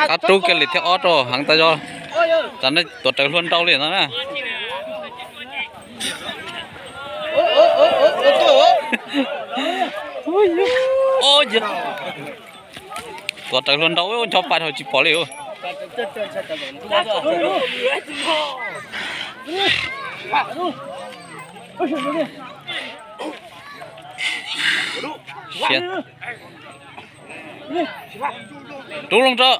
Qab rub kiag li thiab ob rau heev tas zog. Tsam no tuav rawv hlua nrau li no na. Tuav rawv hlua nrau ncho pa dhau tsis pom li. Rub loo rau.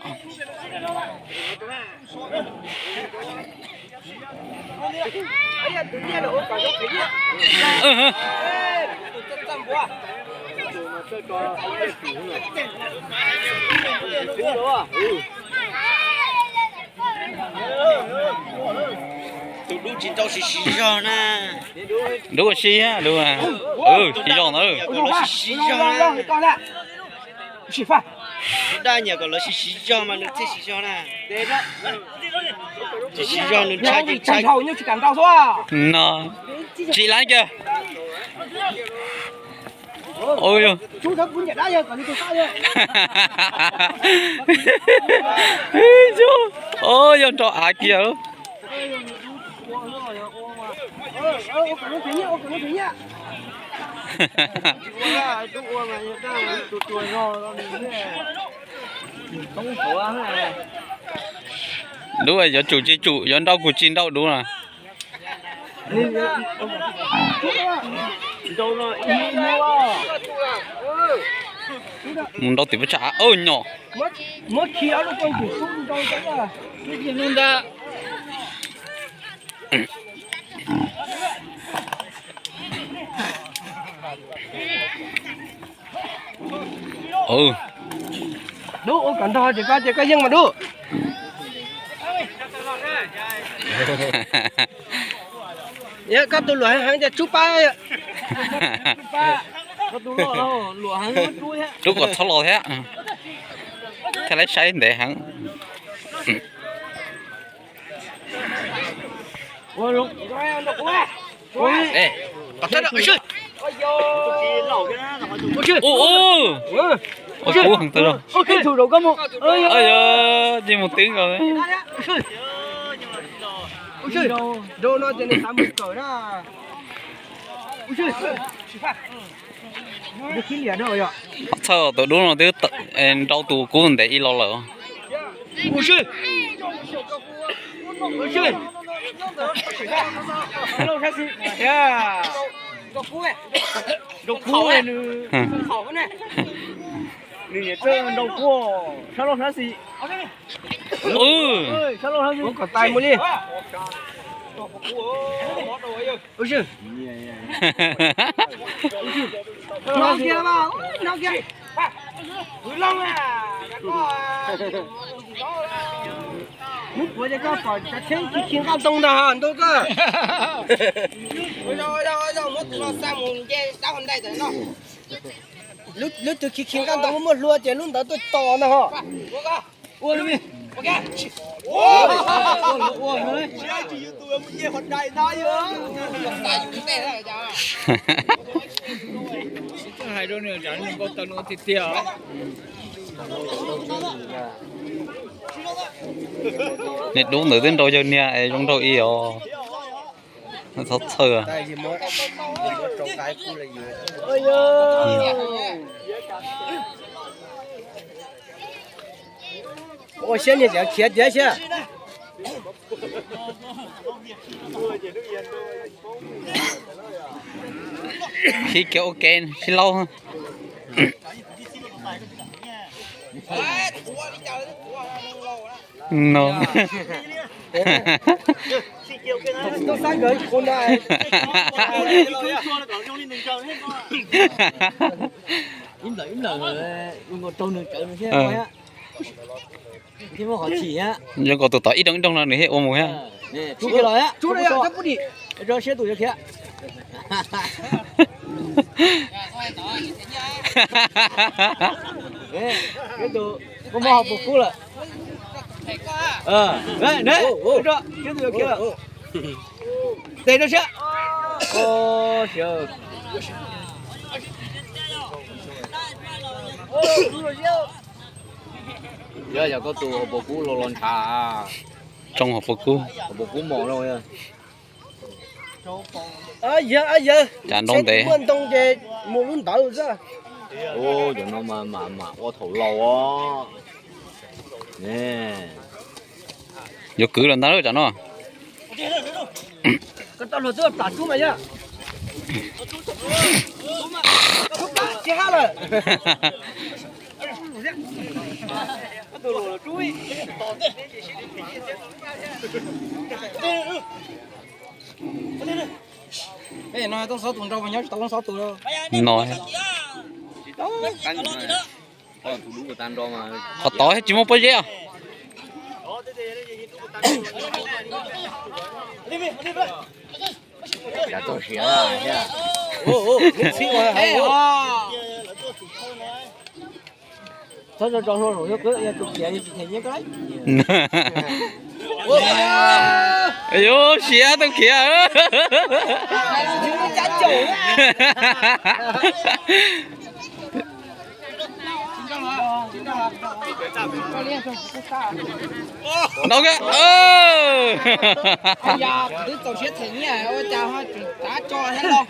Tus dub tsis tau siv siv zog na. Dub ua si, dub siv zog ntawd. Dab nyiam kom lawv siv siv zog mas nws thiaj siv zog na. Tsis siv zog nws ntshai ces ntshai. No, tsis laib kiag. Yog nrau av kiag. Dub yuav tsum tsis tsum, yuav nrau kuj tsis nrau dub na. Mus nrau tim peb tsam av nyom. Dub ua kom nrog ces koj ces koj yeej mas dub. Koj tus luam heev heev ces tsub pab. Tsub kom txhob los thiab. Thiaj li saib ntev heev. Ua kub heev tau. Yog tsis mus twb nkaus. Txhawj tus dub no twb nrau tus kub ntev ib lo lawm. Nws niam txawj nrau kub, sab loj sab xis. Sab loj sab xis kom tais mus li. Hnub puav ces koj pom cov tsheb khi khi nqaj ntoo ntag ntuj koj. Lub twg khi khi nqaj ntoo muaj hlua ces lub ntawd tuaj tos ntag ho. Niag dub ntawd twb nrau yawg niag es zoo nraug ib os. Txhob txhawj. Ua siab niag cov khiav tiag siab. Khib kiag ua ke sib laub. No. Ib nplawm ib nplawm, nkaus raug nws tsawv nws thiaj ua thiab. Thiab muab qhov chim thiab. Zoo nkaus tus tod ib rooj ib rooj no nws thiaj ua mus thiab. Rub kiag los thiab. Rau siab tus yuav khiav. Tus koj muab ho puas kub lawm. Siab tus yuav khiav lawm. Tes rau siab. Yog, yog koj tus hauv paus kub los los ntshav. Tsoo hauv paus kub. Hauv paus kub mos no. Yawg, yawg, cas ntoo ntev. Muaj ntoo ces mus lub ntawd xwb. Cov no mas mam ua thaum laus os. Yuav kwv los ntag cov no. Tsis hab lawm. No tau xob tus nrau mas nyob tsis tau xob tus. No qhov tod tsis muaj pob zeb os. Txhob tso hlua saum xyoo, tus khiav tsis them nyiaj koj. Yuav siav tus khiav. Ntaus kawg. Twb txaus siab them nyiaj ua cas ho tseem tav tso thiab los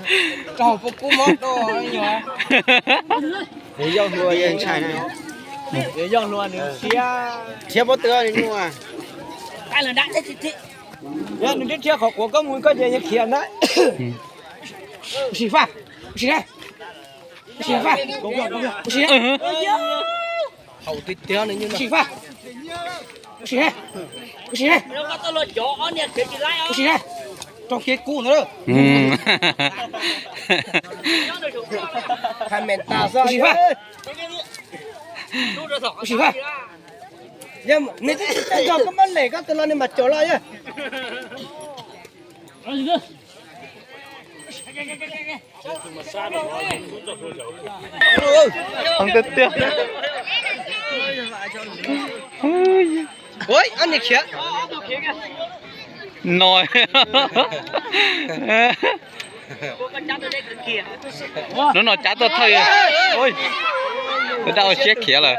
rau hauv paus kub mob rau nyuag. Yog hlua ntshai na. Yog hlua nws khiav, khiav pob tw nws nyuaj. Yog nws thiab qhov quav koj mus koj ces yog khiav ntag. Sim faj, sim na, sim faj, sim na, sim faj, sim na, sim na, rau kev kub ntawd. Sim faj, sim faj. Nws twb tsis tau nrog koj mab lem koj tus los nws mam caum los yog. Tiag tiag. Ua, ob niag khiav. No. Hnub no cab tuaj thawj. Ua dab ua siab khiav lawm.